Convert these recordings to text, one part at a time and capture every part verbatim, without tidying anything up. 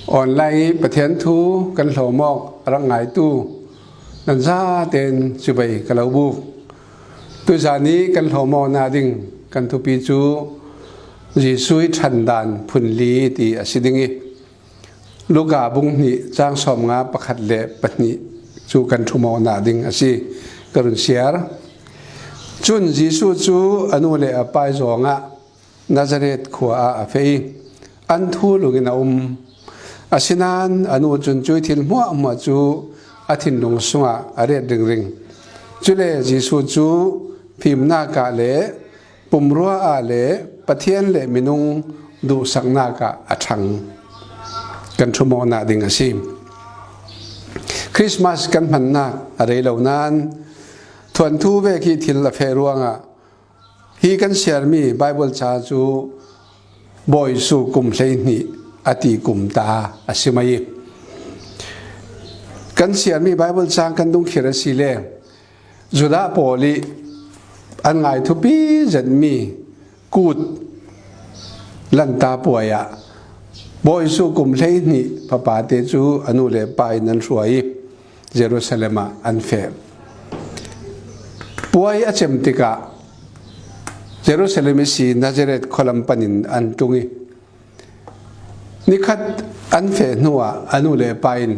Online ih Pathian thu kan hlawm awk a rak ngaitu nan zaten cibai ka lo buk. Tuizan ih kan hlawm awkna ding kan thupi cu Jesuh ih ṭhandan phun li ti a si ding ih, Luka bung hnih cang sawmnga pakhat le pahnih cu kan ṭhum awkna ding a si, ka run siar. Cun Jesuh cu a nu le a pa ih zawng ah Nazareth khua ah a feh ih an thu lungin a um. Asinain a nu cun cuih thil hmuahhmuah cu a thinlung sungah a ret ringring. Cule Jesuh cu fimnak ah le pumrua ah le Pathian le minung duhsaknak ah a ṭhang. Kan ṭhum awkna ding a si. Christmas kan hmannak a rei lo nain thuanthu vek ih thil a feh ruangah hi kan siarmi Baibal ca cu Bawi Jesuh kum hleihnih a ti kum ta a si mai ih, kan siarmi Baibal cang kan dungkhir a si le Judah pawl ih an ngai thupi zetmi kut lanta puai ah Bawi Jesuh kum hleihnih fapate cu a nu le pa in an hruai ih Jerusalem ah an feh. Puai a cem tikah Jerusalem ihsi Nazareth khualam panin an tlung ih, nikhat an feh hnuah a nu le pa in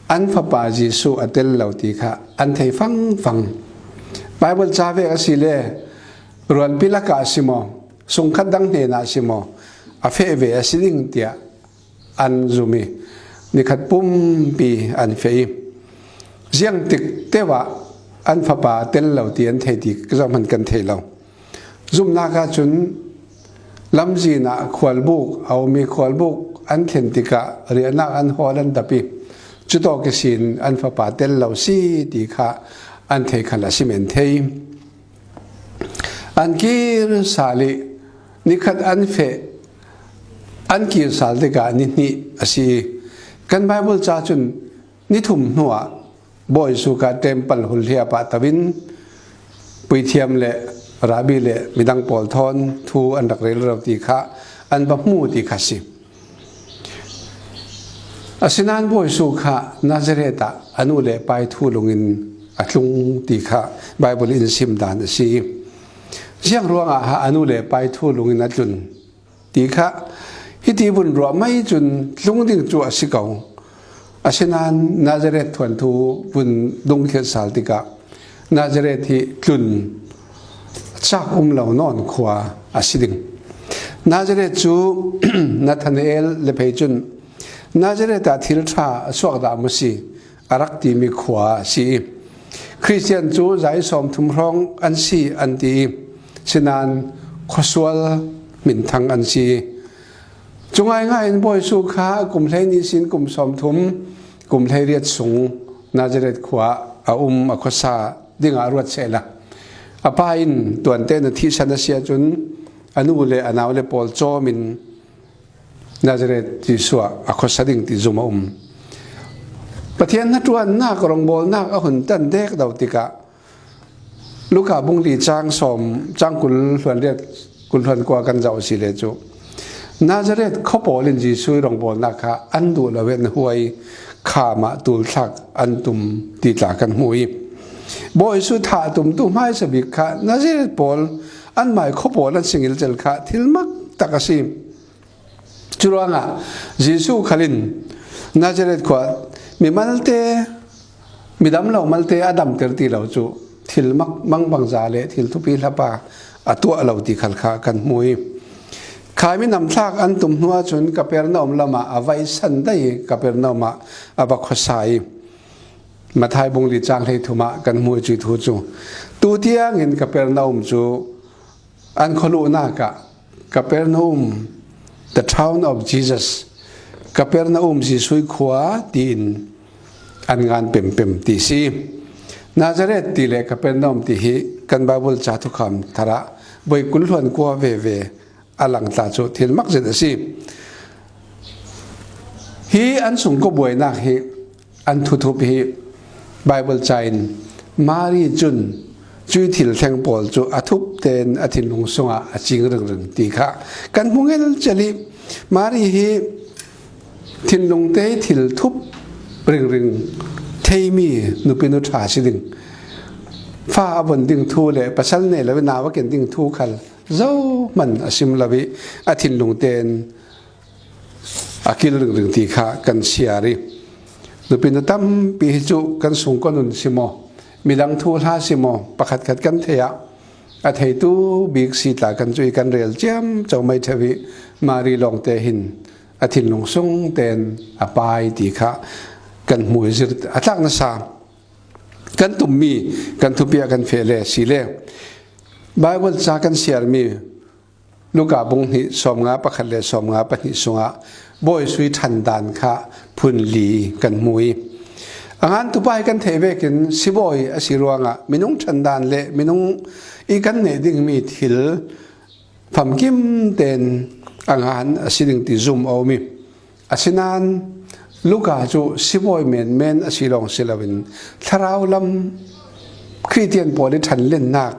an fapa Jesuh a tel lo ti kha an thei fangfang. Baibal ca vek a si le rualpi lakah a si maw, sungkhat dang hnenah a si maw, a feh ve a si ding tiah an zum ih, nikhat pumpi an feh ih, ziangtik teuh ah an fapa tel lo ti an thei ti zohhmanh kan thei lo. Zumnak ahcun lamzin ah khualbuk a um ih, khualbuk an thlen tikah riahnak an hawl an dap ih, cutawk ihsin an fapa tel lo si ti kha an thei khal a si men thei. An kir sal ih nikhat an feh, an kir sal tikah ni hnih a si ih, kan Baibal ca cun ni thum hnuah Bawi Jesuh kha temple hulhliap ah to in puithiam le rabbi le midang pawl thawn thu an rak rel rero ti kha an va hmu ti kha si. Asinain Bawi Jesuh kha Nazareth ah a nu le pa ih thu lungin a tlung ti kha Baibal in sim dan a si. Ziang ruangah ha a nu le pa ih thu lungin a tlun ti kha hiti vun ruah mai cun tlung ding cu a si ko. Asinain Nazareth thuanthu vun dungkhir sal tikah Nazareth hi tlun cak um lo nawn khua a si ding. Nazareth cu Nathanael le phei cun Nazareth ah thil ṭha a suak dah maw si a rak timi khua a si ih, Khristian cu zai sawmthum hrawng an si an ti ih, sinain khuasual minthang an si ih, cu ngaingai in Bawi Jesuh kha kum hleihnih sin kum sawmthum, kum hleiriat sung Nazareth khua a um a khuasa dingah a ruat sehla, a pa in tuantein a thihsan a si ahcun a nu le a nau le pawl cawm in Nazareth Jesuh ah a khuasa ding ti zum a um. Pathian hnaṭuannak rongbawlnak a hun tan dek do tikah Luka bung li cang sawm, cang kul hluan riat, kul hluan kua kan zoh a si le cu Nazareth khuapawl in Jesuh ih rongbawlnak kha an duh lo ih an huai, kham ah tulthlak an tum ti tla kan hmu ih, Bawi Jesuh thah tumtu hmaisa bik kha Nazareth pawl anmah ih khuapawl an si ngilcel kha thil mak tak a si. Curuangah Jesuh khal in Nazareth khua mi malte, midam lo malte a damter ti lo cu thil mak mangbangza le thil thupi hlapa a tuah lo ti khal kha kan hmu ih, kha minam thlak an tum hnu ahcun Kapernaum lamah a va san dai ih Kapernaum ah a va khuasa ih, Matthai bung li cang hleithum ah kan hmu ih cuih thu cu tu tiangin Kapernaum cu an khualuhnak ah Kapernaum, the town of Jesus, Kapernaum Jesuh ih khua tiin an ngan pempem ti si. Nazareth ti le Kapernaum ti hi kan Baibal ca thukham thar ah voi kul hluan kua veve a lang tla cu thil mak zet a si. Hi an sungkua buainak hi an thuthup hi Baibal ca in Mari cun cuih thil thleng pawl cu a thup tein a thinlung sungah a cing ringring ti kha kan hmu ngelcel ih, Mari hi Thinlungte thil thup ringring theimi nupinu ṭha si ding, fa a von ding thu le pasal nei lo i nau a ken ding thu khal zohman a sim lo i a thinlungte'n a kil ringring ti kha kan siar i, nupinu tampi hi chu kan sungkuan un si maw, midang thu hla si maw, pakhat khat kan thei a, a theitu bik si tla kan chu i kan rel ciamco mai theu i, Mari Lawngte hin a thinlung sungte'n a pai ti kha kan hmu i zir a tlak nasa. Kan tummi kan thupi a kan feh le si le, Bible ca kan siarmi Luka bung hnih sawmnga pakhat le sawmnga pahnih sungah Bawi Sui ṭhan dan kha phun li kan hmu i, a ngan tupa hi kan theih vekin sibawi a si ruangah minung ṭhan dan le minung i kan neih dingmi thil famkimte'n a ngan a si ding ti zum a um i, asinain Luka chu sibawi menmen a si lawng si loin thlarau lam Khristian pawl i ṭhanlennak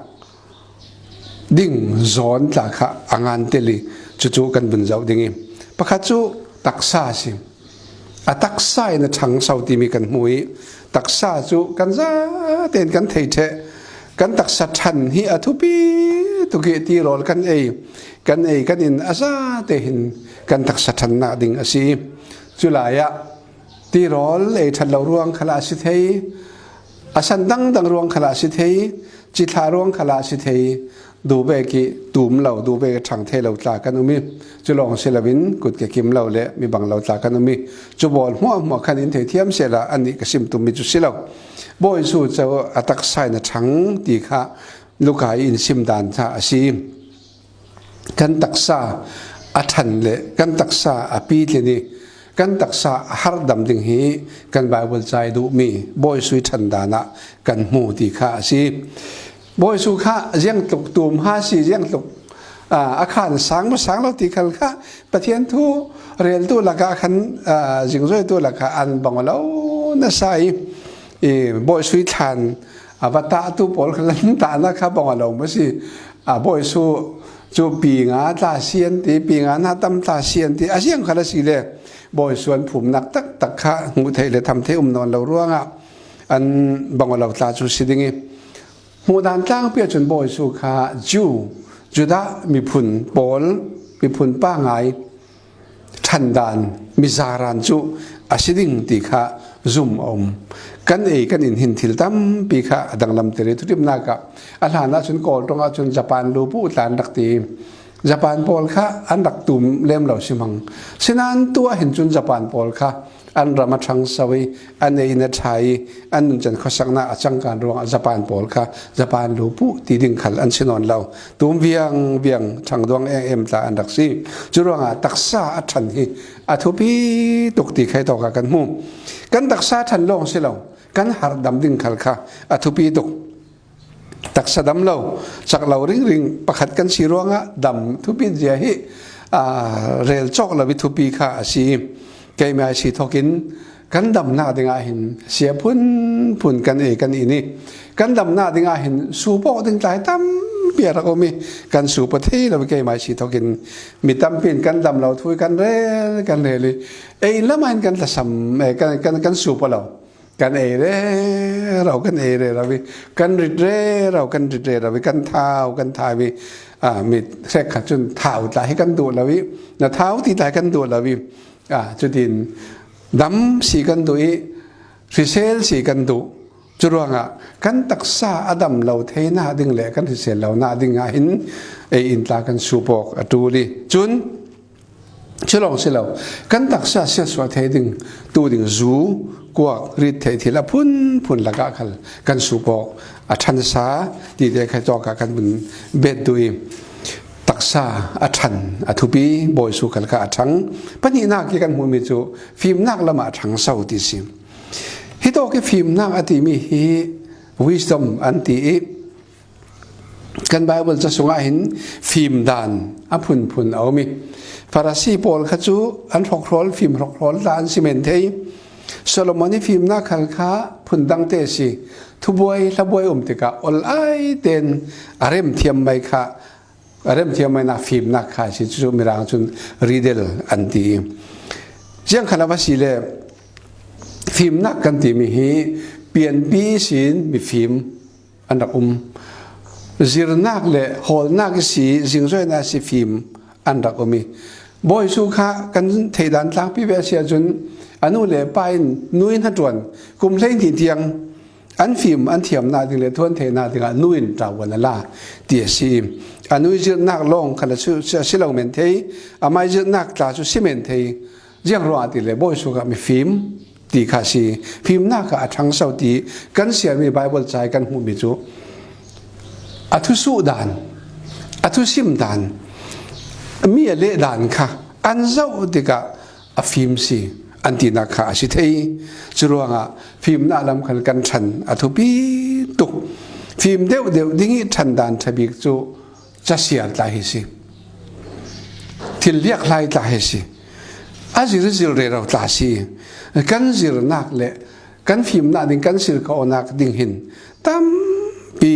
ding zawn tla kha a ngan tel i, cucu kan vun zoh ding i, pakhat cu taksa a si. A taksa in a ṭhang so timi kan hmu i, taksa cu kan zate'n kan thei ṭheh. Kan taksa ṭhan hi a thupi tuk i, tirawl kan ei, kan ei kan in a zate hin kan taksa ṭhannak ding a si. Culai ah tirawl ei ṭhat lo ruang khalah a si thei, a san dangdang ruang khalah a si thei, cithla ruang khalah a si thei, duh vek i tum lo, duh vek i ṭhang thei lo tla kan um i, cu lawng si loin kut ke kim lo le mi bang lo tla kan um i, cu bawl hmuahhmuah khan in thei thiam sehla, annih ka sim tummi cu si lo. Bawi Sui cu a taksa in a ṭhang ti kha Luka i in sim dan kha a si. Kan taksa a ṭhan le kan taksa a pitlin i, kan taksa a harhdam ding hi kan Bible ca i duhmi Bawi Sui ṭhan dan ah kan hmu ti kha a si. Bawi Sui kha ziangtluk tum ha si, ziangtluk, aa, a khan sang maw sang lo ti khal kha Pathian thu reltu lakah khan, aa, zingzoitu lakah an bang lo nasa i, i, Bawi Sui thlan a va tahtu pawl kha lan tahnak kha bang lo maw si. A, Bawi Sui cu pi nga tla si an ti, pi nga hna tam tla si an ti, a ziang khal a si le Bawi Sui an phumnak taktak kha hmuh theih le tham theih um nawn lo ruangah an bang lo tla cu si ding i, hmuh dan tlangpi ahcun Bawi Sui kha Jew, Judah miphun pawl, miphun pangai ṭhan dan, mizaran cu a si ding ti kha zum a um. Kan ei kan in hin thil tampi kha a danglamter i, thuṭhimnak ah a hlan ahcun Kawl ṭong ahcun Japan lupu tla an rak ti. Japan pawl kha an rak tum lem lo si hmang. Sinain tu ah hin cun Japan pawl kha an ram a ṭhang so i, an ei in a ṭha i, an nuncan khuasaknak a cangkan ruangah Japan pawl kha Japan lupu ti ding khal an si nawn lo. Tum viangviang ṭhangduang em em tla an rak si. Cu ruangah taksa a ṭhan hi a thupi tuk ti kha hi tawk ah kan hmu. Kan taksa ṭhan lawng si lo, kan harhdam ding khal kha a thupi tuk. Taksa dam lo, cak lo ringring pakhat kan si ruangah dam thupi zia hi, aa, rel cawk lo i thupi kha a si. Keimah i si thokin kan damnak dingah hin sia phunphun kan ei kan in i, kan damnak dingah hin suupawk ding tla hi tampi a rak um i, kan suupaw thei lo i, keimah i si thokin mi tampi in kan dam lo thu i kan rel, kan rel i, ei lamah hin kan tlasam, eh, kan, kan, kan suupaw lo. Kan ei rero, kan ei rero i, kan rit rero, kan rit rero i, kan thau, kan thau i, aa, mi hrekkhat cun thau tla hi kan duh lo i, na thau ti tla hi kan duh lo i, aa, cutin dam si kan duh i, hrisel si kan duh. Cu ruangah kan taksa a dam lo theinak ding le kan hrisel lonak dingah hin ei in tla kan suupawk a ṭul i, cun cu lawng si lo, kan taksa siatsuah thei ding, tu ding zu, kuak, rit theih thil a phunphun lakah khal kan suupawk a ṭhansa ti te kha tawk ah kan vun bet duh i, taksa a ṭhan a thupi, Bawi Sui khal kha a ṭhang. Pahnihnak i kan hmuhmi cu fimnak lamah a ṭhang so ti si. Hi tawk i fimnak a timi hi wisdom an ti i, kan Bible ca sungah hin fim dan a phunphun a um i, Farasi pawl kha cu an hrokhrawl, fim hrokhrawl tla an si men thei. Solomon i fimnak khal kha phun dangte a si. Thubuai, hlabuai um tikah ol ai tein a remthiam mai kha, a remthiam mai nak fimnak kha a si. Cucu Mirang cun riddle an ti i, Ciang khat a va si le, fimnak kan timi hi pianpi sin mifim an rak um. Zirnak le hawlnak i si, zingzoinak i si fim an rak um i, Bawisu kha kan theihdan tlangpi ve a si ahcun, a nu le pa in nu in hatuan kum hleihnih tiang an fim, an thiamnak ding le thu an theihnak dingah nu in ṭavuan a la ti a si. A nu i zirnak lawng khan a si, a si lo men thei, amai zirnak tla cu si men thei. Ziang ruangah ti le Bawisu kha mifim ti kha a si. Fimnak kha a ṭhangso ti kan siarmi Baibal ca i kan hmuhmi cu a thusuh dan, a thusim dan, mi a leh dan kha an zoh tikah a fim si an tinak kha a si thei. Curuangah fimnak lam khan kan ṭhan a thupi tuk. Fim deuhdeuh ding i ṭhan dan ṭha bik cu casiar tla hi si, thil liakhlai tla hi si, a zirzir rero tla si. Kan zirnak le kan fimnak ding, kan sirkawhnak ding hin tampi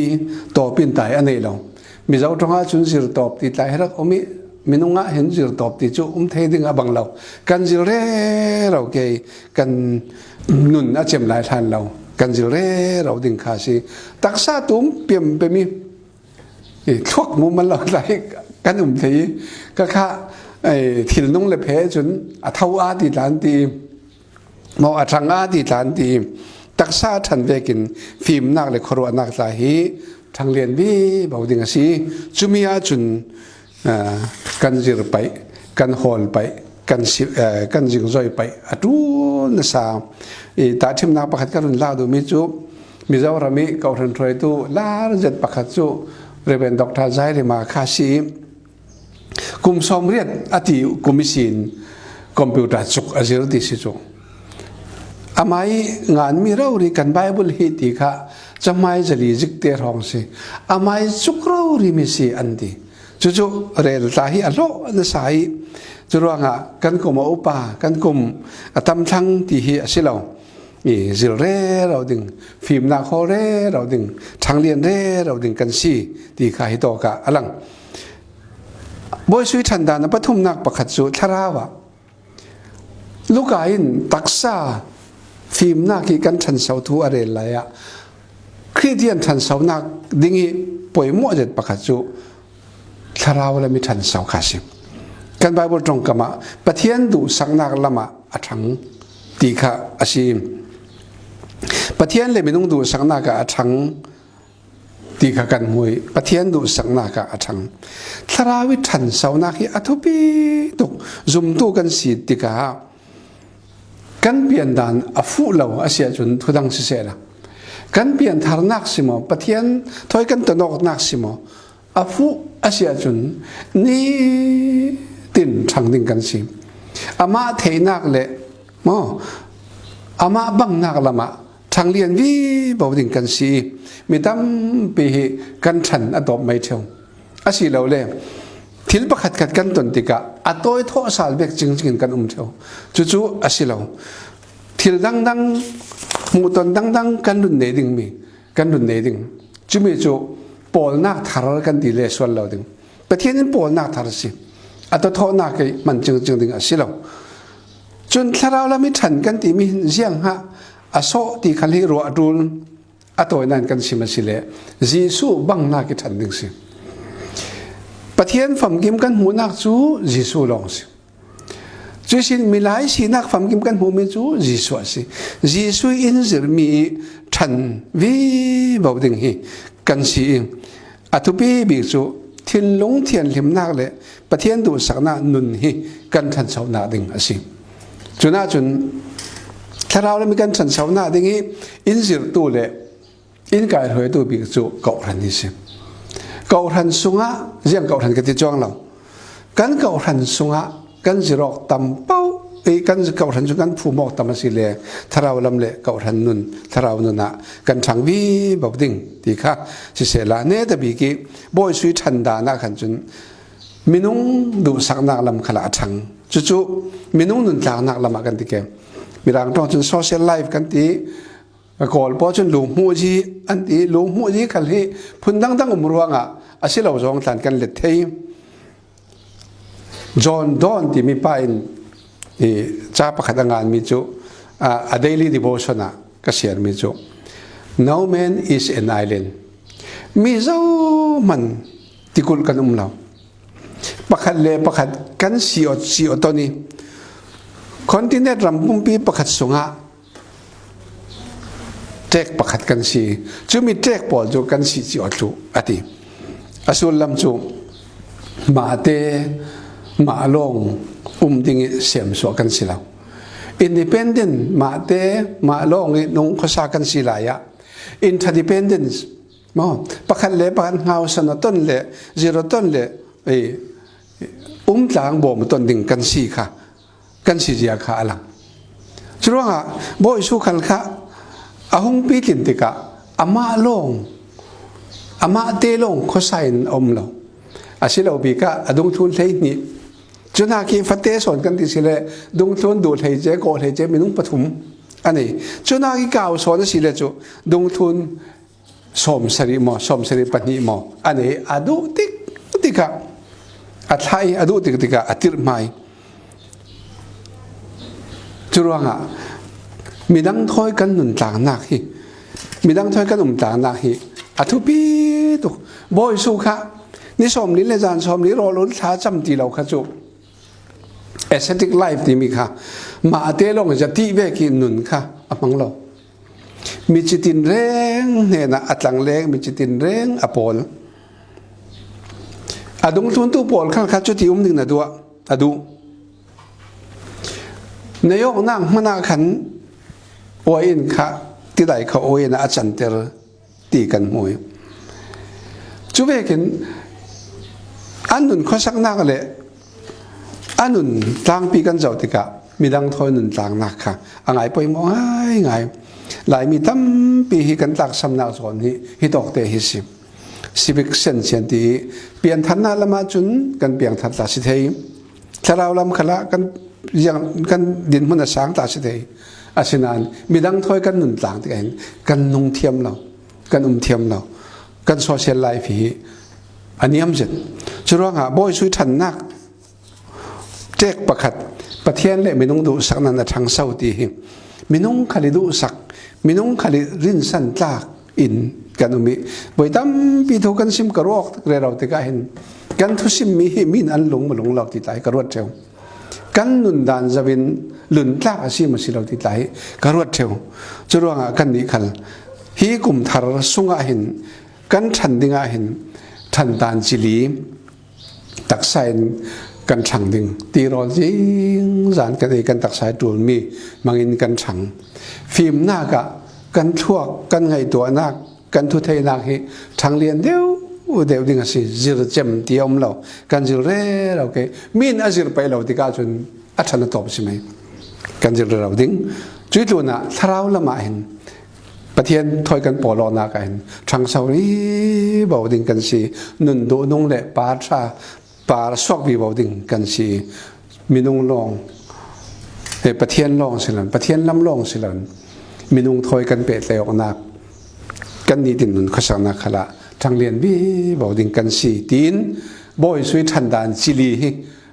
tawp in tai a nei lo. Mizo ṭongah cun zir tawp ti tla hi rak um i, minung ah hin zir tawp ti cu um thei ding a bang lo. Kan zir rero ke, kan nun a cem lai hlan lo, kan zir rero ding kha si. Taksa tum piampem i, i thluak mu man lo tla hi kan um thei i, ka kha, eh, thil nung le phe cun a tho a ti tla an ti i, maw, a ṭhang a ti tla an ti i, taksa a ṭhan vekin fimnak le khuaruahnak tla hi ṭhanglian vivo ding a si. Cumi ahcun, ah, kan zir paih, kan hawl paih, kan si, ah, kan zingzoi paih a ṭul nasa. I tahṭhimnak pakhat ka run lak duhmi cu Mizoram i kawhhran hruaitu lar zet pakhat cu Rev. Doctor Zairima kha a si i, kum sawmriat a ti kum ihsin computer cuk a zir ti si cu. Amai nganmi rori kan Baibal hi ti kha cahmai zali zikte hrawng si. Amai cuk rori mi si an ti. Cucu rel tla hi a hlawh nasa i, curuangah kan kum a upa, kan kum a tam thlang ti hi a si lo. I zir rero ding, fimnak hawl rero ding, ṭhanglian rero ding kan si ti kha hi tawkah a lang. Bawisu i ṭhan dan a pathumnak pakhat cu thlarau ah Luka in taksa fimnak i kan ṭhanso thu a rel lai ah, Khrih tiang ṭhansonak ding i poimawh zet pakhat cu thlarau lam i ṭhanso kha a si. Kan Baibal ṭongkam ah Pathian duhsaknak lam ah a ṭhang ti kha a si. Pathian le minung duhsaknak ah a ṭhang ti kha kan hmu i, Pathian duhsaknak ah a ṭhang. Thlarau i ṭhansonak hi a thupi tuk. Zumtu kan si tikah kan piandan a fuh lo a si ahcun thudang sisehla, kan piantharnak si maw, Pathian thawi kan tonawknak si maw, a fuh a si ahcun nitin ṭhang ding kan si. Amah theihnak le, maw, amah bangnak lamah ṭhanglian vivo ding kan si i, mi tampi hi kan ṭhan a tawp mai ṭheu. Asilole, thil pakhatkhat kan ton tikah a tawi thawh sal bek cingcing in kan um ṭheu. Cucu a si lo. Thil dangdang, hmuhton dangdang kan run nei dingmi, kan run nei ding. Cumi cu pawlnak thar kan ti le sual lo ding. Pathian in pawlnak thar a si. A tawi thawhnak i hman cingcing ding a si lo. Cun thlarau lam i ṭhan kan timi hin ziang hah a sawh ti khal hi ruah a ṭul. A tawi nain kan sim a si le, Jesuh bangnak i ṭhan ding si. Pathian famkim kan hmuhnak cu Jesuh lawng si. Cuihsin milai sinak famkim kan hmuhmi cu Jesuh a si. Jesuh in zirmi i ṭhan vivo ding hi kan si i, a thupi bik cu thinlung thianhlimnak le Pathian duhsaknak nun hi kan ṭhansonak ding a si. Cun ahcun thlarau lam i kan ṭhansonak ding i in zirtu le in kaihhruaitu bik cu kawhhran hi si. Kawhhran sungah, ziang kawhhran ka ti cuang lo, kan kawhhran sungah kan zirawk tam paoh i, kan kawhhran sung kan phumawk tam a si le, thlarau lam le kawhhran nun, thlarau nun ah kan ṭhang vivo ding ti kha. Sisehla, netabik i Bawisu i ṭhan dan ah khan cun minung duhsaknak lam khalah a ṭhang. Cucu minung nuntlaknak lam ah kan ti ke. Mirang ṭawng cun social life kan ti. Kawl pawl cun lunghmuhzi an ti. Lunghmuhzi khal hi phun dangdang um ruangah a si lo zong tlan kan let thei. John Donne timi pa in I ca pakhat a ngan mi cu, a, a daily devotion ah ka share mi cu, "No man is an island." Mi zohman tikulh kan um lo. Pakhat le pakhat kan si awt, si awt ton i, continent ram pumpi pakhat sungah ṭek pakhat kan si. Cumi ṭek pawl cu kan si ci awt thluh a ti. A sullam cu mahte mah lawng um ding i semsuah kan si lo. Independent, mahte mah lawng i nung khuasa kan si lai ah, interdependence maw, pakhat le pakhat hngausan aw ton le, zir aw ton le, ei, umtlang bawm aw ton ding kan si kha, kan si zia kha a lang. Curuangah Bawi Jesuh khal kha a hung pitlin tikah amah lawng, amahte lawng khuasa in a um lo. A si lo bik ah a dungthlun hleihnih, cunak i fate sawn kan ti si le, dungthlun duh hleice, kawh hleice minung pathum a nei. Cunak i kau sawn a si le cu dungthlun sawmsarih maw, sawmsarih pahnih maw a nei. A duh tik tikah a thlah i, a duh tik tikah a tirh hmai. Curuangah midang thawi kan nuntlangnak hi, midang thawi kan umtlangnak hi a thupi tuk. Bawi Jesuh kha ni sawmli le zan sawmli rawl ul thla cam ti lo kha cu ascetic life timi kha mahte lawng zatih vek i nun kha a hmang lo. Mici tinreng hnenah a tlangleng, mici tinreng a pawl. A dungthluntu pawl khal kha cuti um ding na duh, a duh. Na awknak hmanah khan uain kha tidai kha uain ah a canter ti kan hmu i, cu vekin a nun khuasaknak le a nun tlangpi kan zoh tikah midang thawi nuntlangnak kha a ngai poimawh ngaingai. Laimi tampi hi kan tlaksamnak zawn hi hitawkte hi si. Civic sense ti i piantharnak lamah cun kan piangthar ta si thei. Thlarau lam khalah kan ziang, kan dinhmun a sang ta si thei. Asinain midang thawi kan nuntlangnak tikah hin kan nung thiam lo, kan um thiam lo, kan social life hi a niam zet. Curuangah Bawi Jesuh ṭhannak ṭek pakhat, Pathian le minung duhsaknak a ṭhangso ti hi minung khal i duhsak, minung khal i rinsan tlak in kan um i, voi tampi thu kan sim ka ruat rero tikah hin kan thusimmi hi min an lung maw lung lo ti tla hi ka ruat ṭheu. Kan nundan zoin luntlak a si maw si lo ti tla hi ka ruat ṭheu. Curuangah kannih khal hi kum thar sungah hin kan ṭhan dingah hin ṭhandan cili taksa in kan ṭhang ding ti rawl zingzan kan ei, kan taksa i ṭulmi hmangin kan ṭhang. Fimnak ah kan thluak, kan ngaihtuahnak, kan thutheinak hi ṭhanglian deuh deuh ding a si. Zir cem ti a um lo, kan zir rero ke. Min a zir pei lo tikah cun a ṭhan a tawp si mai. Kan zir rero ding. Cuih tlunah thlarau lamah hin Pathian thawi kan pawlawknak ah hin ṭhangso vivo ding kan si. Nun duhnung le par ṭha, par suak vivo ding kan si. Minung lawng, eh, Pathian lawng si lo, Pathian lam lawng si lo, minung thawi kan pehtlaih awknak, kan nitin nun khuasaknak khalah ṭhanglian vivo ding kan si, tiin Bawi Jesuh ṭhandan cili hi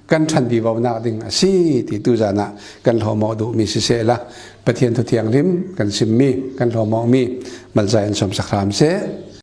kan ṭhan vivonak ding a si ti tuzan ah kan hlawmawh duhmi sisehla, Pathian thu thianghlim kan simmi, kan hlawmawhmi Malzai in sawmsak hram seh.